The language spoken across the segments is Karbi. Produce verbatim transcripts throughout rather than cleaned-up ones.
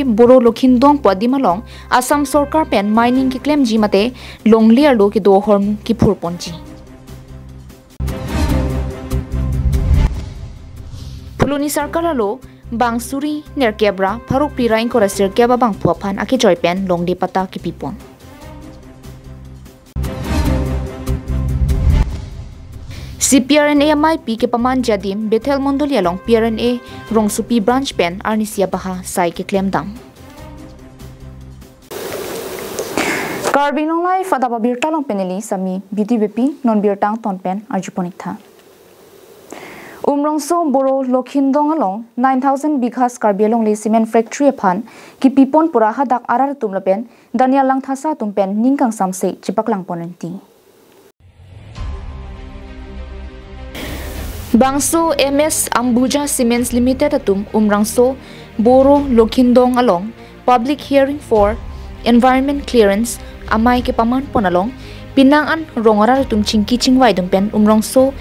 Boro Lokhindong pu adim along Assam Sorkar pen mining keklemji mate longle arlo kedo ahormu kiphurponji. Phuloni Circle arlo bang suri nerkep ra pharo phli ra ingkoi ra sirkep abangphu aphan akejoi pen longle patta kepipon. C P R N A amei pi kepamanji adim Bethel Mondoli along P R N A Rongsopi branch pen arnisi abaha sai keklemdam. Karbi Anglong Live adap abirta along pen neli Sami Bidi Bepi, non birta angton pen arjupon-iktha. Umrongso Boro Lokhindong along nine thousand bighas Karbi alongle cement factory aphan kepipon pura hadak arat atum lapen Daniel Langthasa atum pen ning kangsamse chepaklangpon rinti. Bangso M S Ambuja Cements Limited atum Umrongso Boro Lokhindong along public hearing for environment clearance amei kepamanpon along penang an rong arat atum chingki chingvai dun pen Umrongso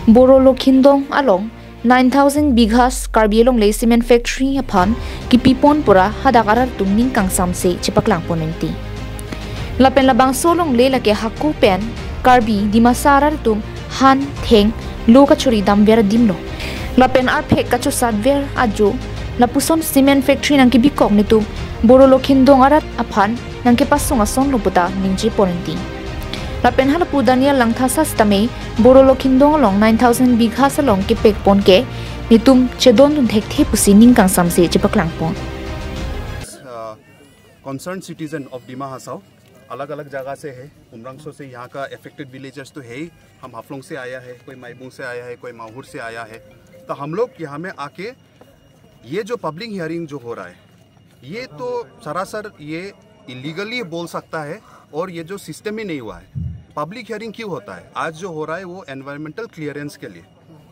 Boro Lokhindong along nine thousand bighas Karbi alongle cement factory aphan kepipon pura hadak arat atum ning kangsamse chepaklangpon rinti. Lapen labangso longle lake hako pen Karbi Dimasa arat atum han theng lo kachori damver adim lo. Lapen arphek kachosatver ajo lapuson cement factory nangkebikok netum Boro Lokhindong arat aphan nangkepasung ason lo puta ningjepon rinti. Lapen halapu Daniel Langthasa sitame Boro Lokhindong along nine thousand bighas along kepekpon ke netum chedondun thekthe pusi ning kangsamse chepaklangpon. Uh, concerned citizen of Dima Hasao, अलग अलग जगह से है, उमरांगसो से यहाँ का affected villagers तो है ही, हम हाफलोंग से आया है, कोई माईबुंग से आया है, कोई माहुर से आया है। तो हम लोग यहाँ में आके ये जो पब्लिक हियरिंग जो हो रहा है, ये तो सरासर ये इलीगली बोल सकता है और ये जो सिस्टम ही नहीं हुआ है। पब्लिक हियरिंग क्यों होता है? आज जो हो रहा है वो एनवायरमेंटल क्लियरेंस के लिए।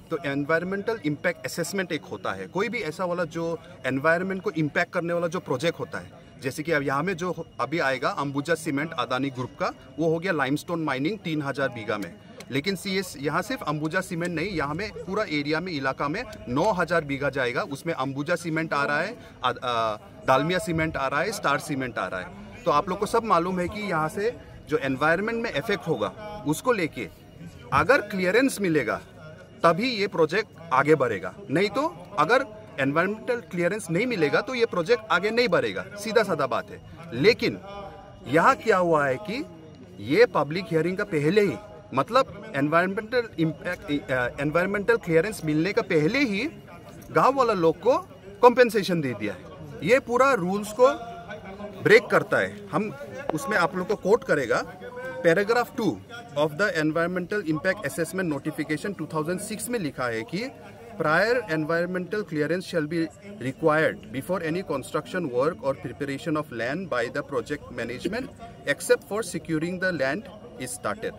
तो एनवायरमेंटल इम्पैक्ट असेसमेंट एक होता है, कोई भी ऐसा वाला जो एनवायरमेंट को इम्पैक्ट करने वाला जो प्रोजेक्ट होता है, जैसे कि अब यहाँ में जो हो-, अभी आएगा अंबुजा सीमेंट अदानी ग्रुप का, वो हो गया लाइमस्टोन माइनिंग तीन हज़ार बीघा में। लेकिन सी एस यहाँ सिर्फ अंबुजा सीमेंट नहीं, यहाँ में पूरा एरिया में, इलाका में नौ हज़ार बीघा जाएगा। उसमें अंबुजा सीमेंट आ रहा है, अ, अ, डालमिया सीमेंट आ रहा है, स्टार सीमेंट आ रहा है। तो आप लोग को सब मालूम है कि यहाँ से जो एनवायरनमेंट में इफेक्ट होगा, उसको लेके अगर क्लियरेंस मिलेगा तभी ये प्रोजेक्ट आगे बढ़ेगा, नहीं तो अगर एनवायरमेंटल क्लियरेंस नहीं मिलेगा तो ये प्रोजेक्ट आगे नहीं बढ़ेगा, सीधा साधा बात है। लेकिन यहाँ क्या हुआ है कि ये पब्लिक हियरिंग का पहले ही, मतलब एनवायरमेंटल इम्पैक्ट, अ, एनवायरमेंटल क्लियरेंस मिलने का पहले ही गांव वाला लोग को कॉम्पेंसेशन दे दिया है। ये पूरा रूल्स को ब्रेक करता है। हम उसमें आप लोग को कोट करेगा, paragraph two of the environmental impact assessment notification two thousand six में लिखा है कि prior environmental clearance shall be required before any construction work or preparation of land by the project management, except for securing the land is started।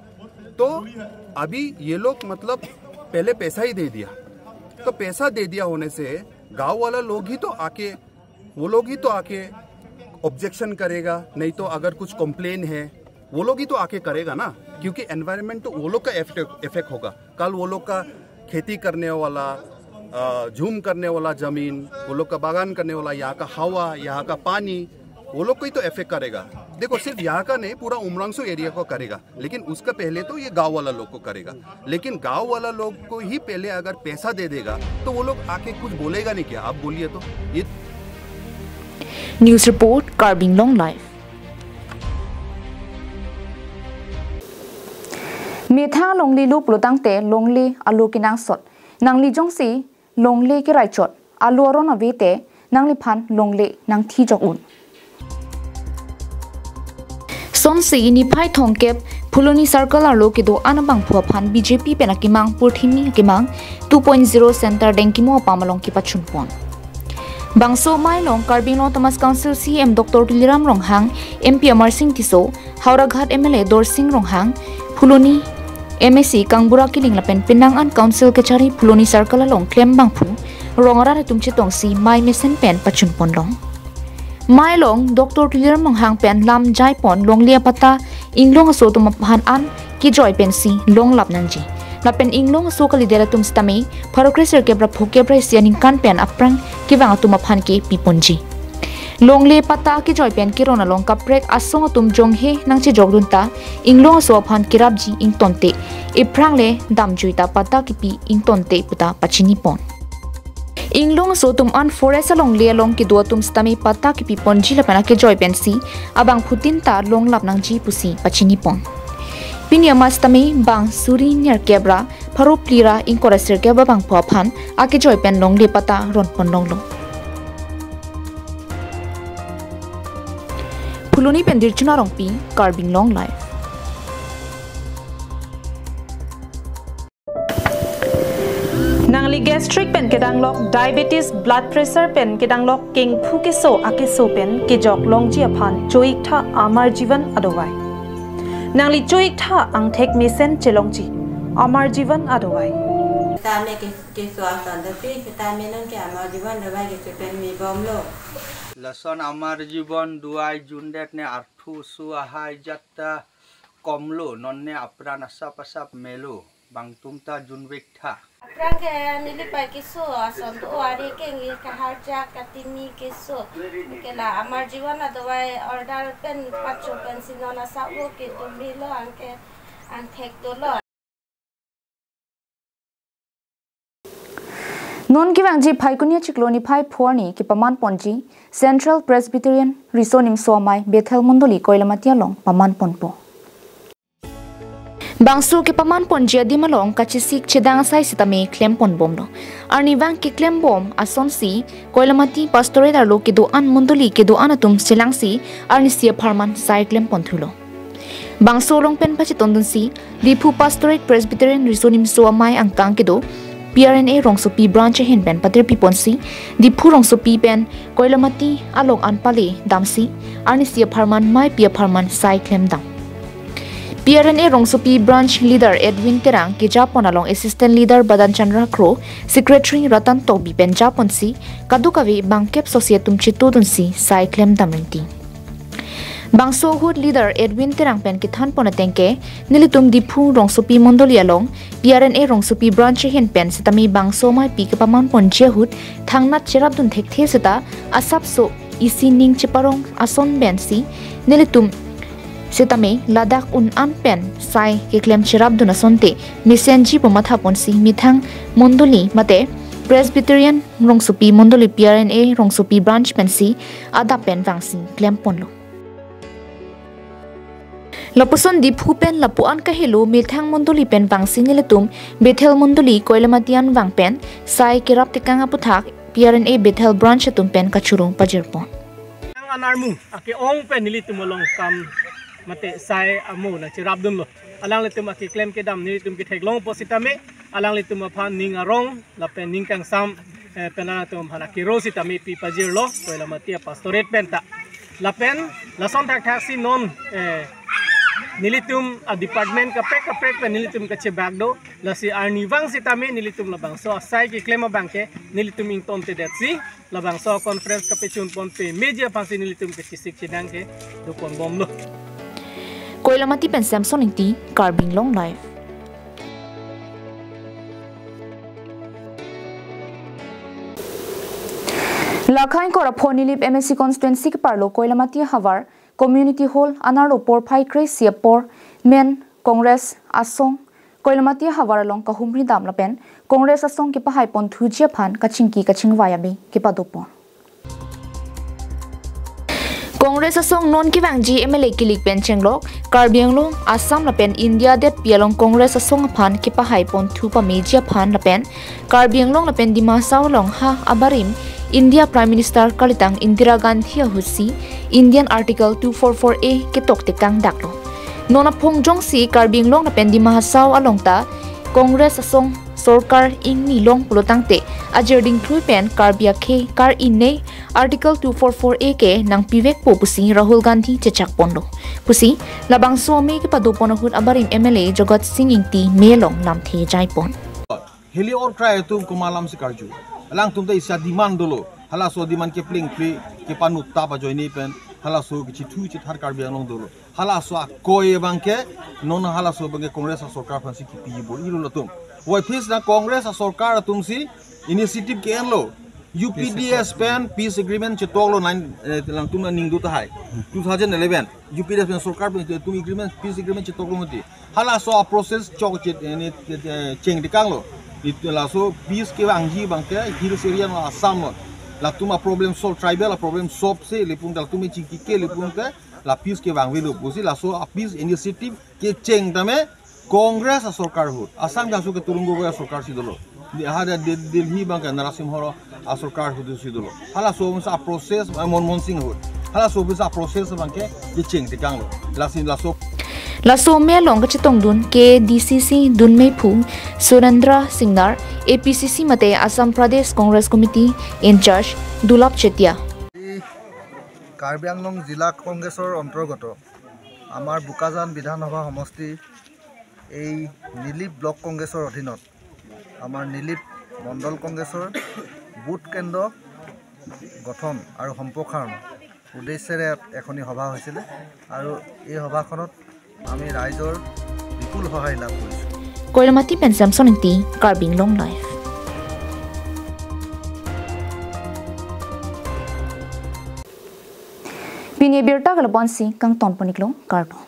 तो अभी ये लोग मतलब पहले पैसा ही दे दिया, तो पैसा दे दिया होने से गांव वाला लोग ही तो आके, वो लोग ही तो आके ऑब्जेक्शन करेगा, नहीं तो अगर कुछ कंप्लेन है वो लोग ही तो आके करेगा ना, क्योंकि एनवायरनमेंट तो वो लोग का इफेक्ट, इफेक्ट होगा। कल वो लोग का खेती करने वाला, अ, झूम करने वाला जमीन, वो लोग का बागान करने वाला, यहाँ का हवा, यहाँ का पानी, वो लोग को ही तो इफेक्ट करेगा। देखो, सिर्फ यहाँ का नहीं, पूरा उमरांगसो एरिया को करेगा, लेकिन उसका पहले तो ये गांव वाला लोग को करेगा। लेकिन गांव वाला लोग को ही पहले अगर पैसा दे देगा तो वो लोग आके कुछ बोलेगा नहीं क्या? आप बोलिए तो। ये News report, Karbi Anglong Live. Methang longle lo pulotangte longle alo kenangsot, nangli jongsi longle keraichot, alo aron avete nangliphan longle nangthijok un. Sonsi niphai thomkep Phuloni Circle arlo kedo-an abangphu aphan B J P pen akemang Purthimi akemang two point zero center Dengkimo apam along kepachunpon. Bangso amei along Karbi Anglong Autonomous Council C E M Doctor Tuliram Ronghang, M P Amarsing Tisso, Howraghat M L A Dorsing Ronghang, Phuloni M A C Kangbura Killing lapen penang an Council kachari Phuloni Circle along klem abangphu rong arat atum chetongsi mei mesen pen pachunpon long. Amei along Doctor Tuliram Ronghang pen lam jaipon longle apatta inglong aso atum aphan an kejoi pensi longlap nangji. Lapen inglong aso kalidet atum sitame pharo kresirkep ra phokep ra isi aningkan pen aphrang kevang atum aphan ke piponji. Longle patta kejoi pen keron along kaprek asong atum jonghe nangchejokdun ta, inglong aso aphan kerapji ingtonte, ephrang le damjui ta patta kepi ingtonte puta pachinipon. Inglong aso atum an forest alongle along kedo atum sitame patta kepiponji lapen akejoi pensi abangphutin ta longlap nangji pusi pachinipon. Pini ama sitame bang suri nerkep ra pharo phli ra ingkoi ra sirkep abangphu aphan akejoi pen longle patta ronpon longlo. Phuloni pen Dirchuna Rongpi, Karbi Anglong Live. Nangli gastric pen kedanglok, diabetes, blood pressure pen kedanglok, kengphu keso akeso pen kejok longji aphan cho-iktha Amar Jivan adovai. Nangli cho-iktha angthek mesen chelongji Amar Jivan adovai. Sitame ke, keso ason dopi, sitame non ke Amar Jivan adovai keso pen mebomlo. Lason Amar Jivan adovai jundet ne arthu su ahai jat ta komlo, non ne apran asap asap melo, bangtum ta junvektha. Aphrang ke neli pai keso ason do, ari kengir, kaharjak, katimi keso. Ke la Amar Jivan adovai order pen pacho pensi non asap vo kedumilo, anke angthek dolo. Non kevangji Phaikuni achiklo niphai pho arni kepamanponji Central Presbyterian Riso Nimso Amei Bethel Mondoli Koilamati along pamanponpo. Bangso kepamanponji adim along kachesik chedang asai sitame klemponbomlo. Arnivang keklembom asonsi Koilamati Pastorate arlo kedo-an mondoli kedo-an atum chelangsi arnisi apharman sai klemponthulo. Bangso along pen pachetongdunsi Diphu Pastorate Presbyterian Riso Nimso Amei angkang kedo P R N A Rongsopi Branch ahin pen patirpiponsi Diphu Rongsopi pen Koilamati along an pale damsi arnisi apharman maipi apharman sai klemdam. P R N A Rongsopi Branch Leader Edwin Terang kejapon along Assistant Leader Badan Chandra Kro, Secretary Ratan Tokbi pen japonsi kadokave bangkep sosi atum chetongdunsi sai klemdam rinti. Bangso ahut Leader Edwin Terang pen kethanpon ateng ke, nelitum Diphu Rongsopi Mondoli along P R N A Rongsopi Branch ahin pen sitame bangso maipi kepamanponji ahut thangnat cherapdun thekthe seta asapso isi ning cheparong ason pensi nelitum sitame ladak un an pen sai keklem cherapdun asonte mesenji pu mathaponsi methang mondoli mate Presbyterian Rongsopi Mondoli P R N A Rongsopi Branch pensi adap pen vangsi klemponlo. Lapuson Diphu pen lapu-an kahelo methang mondoli pen vangsi nelitum Bethel Mondoli Koilamati an vang pen sai kerap tekang aputhak P R N A Bethel Branch atum pen kachoro pajirpon. Nang anarmu ake-ong pen nelitum along kam mate sai amo nangcherapdunlo. Alanglitum akeklem kedam nelitum ketheklongpo sitame alanglitum aphan ning arong lapen ning kangsam, eh, pen alanglitum aphan akero sitame pipajirlo Koilamati a-pastorate pen ta. Lapen lason thakthaksi non, eh, nelitum a-department kaprek kaprek pen nelitum kachebak do, lasi arnivang sitame nelitum labangso asai keklem abangke nelitum ingtontedetsi labangso conference kapechunpon pemeji aphansi nelitum kachesik chedang kedoponbomlo. Koilamati pen Samson Ingti, Karbi Anglong Live. Lakha ingkoi ra pho Nilip M A C constituency keparlo Koilamati havar Community Hall anarlo porphai kre-isi apor men Congress asong Koilamati havar along kahumri dam lapen Congress asong kepahaiponthuji aphan kachingki kachingvai abe kepadopon. Congress asong non kevangji M L A kilik pen chenglok, Karbi Anglong, Assam lapen India detpi along Congress asong aphan kepahaiponthu pameji aphan lapen Karbi Anglong lapen Dima Hasao along ha abarim India Prime Minister kalitang Indira Gandhi ahutsi Indian Article two four four A ketok tekang daklo. Non aphong jongsi Karbi Anglong lapen Dima Hasao along ta Congress asong sorkar ingni long pulotangte ajirding thui pen Karbi akhei kar-inei Article two four four A ke nangpivekpo pusi Rahul Gandhi chechakponlo. Pusi labangso amei kepadopon ahut abarim M L A Jagat Singh Ingti me along lamthe jaipon. Heli orkrai atum komat alamsi karju. Alangtum ta isi a-demand dolo. Halaso a-demand keplengple, kepanut ta ajoine pen halaso kechithu chithar Karbi Anglong dolo. Halaso akoi abangke non halaso abangke Congress asorkar aphansi kipi bor-ilo latum. Wai phis na Congress asorkar atumsi initiative ke-enlo. U P D S pen peace agreement chetoklo nine, eh, latum aning do tahai. Two thousand eleven, U P D S pen sorkar pen tum agreement, peace agreement chetoklo mati. Halaso a-process chok chet, eh, ni, eh, cheng tekanglo. It laso peace kevangji abangke hills area lo, Assam lo. Latum a-problem solve, tribal a-problem solve si lapu latum chingki ke lapu ke la peace kevangvelo pusi laso a-peace initiative kecheng tame Congress asorkar ahut, Assam ke aso ke Tarun Gogoi asorkar si dolo. Di ha de Del-, Delhi abangke Narasimha Rao asorkar ahut si dolo. Halaso abangsa a-process, eh, Manmohan Singh ahut. Halaso abangsa a-process abangke kecheng tekanglo. Lasi laso. Laso amei along kachetongdun K D C C dunmeiphu Surendra Singnar, A P C C mate Assam Pradesh Congress Committee in-charge Dulab Chetia. এই কাৰ্বি আংলং জিলা কংগ্ৰেছৰ অন্তৰ্গত আমাৰ বোকাজান বিধানসভা সমষ্টিৰ এই নিলিপ ব্লক কংগ্ৰেছৰ অধীনত আমাৰ নিলিপ মণ্ডল কংগ্ৰেছৰ বুথ কেন্দ্ৰ গঠন আৰু সম্প্ৰসাৰণ উদ্দেশ্যেৰে ইয়াত এখনি সভা হৈছিলে আৰু এই সভাখনত আমি ৰাইজৰ বিপুল সঁহাৰি লাভ কৰিছোঁ। Koilamati pen Samson Ingti, Karbi Anglong Live. Pini abirta ke lapu-ansi kangton pon-iklo, kardom.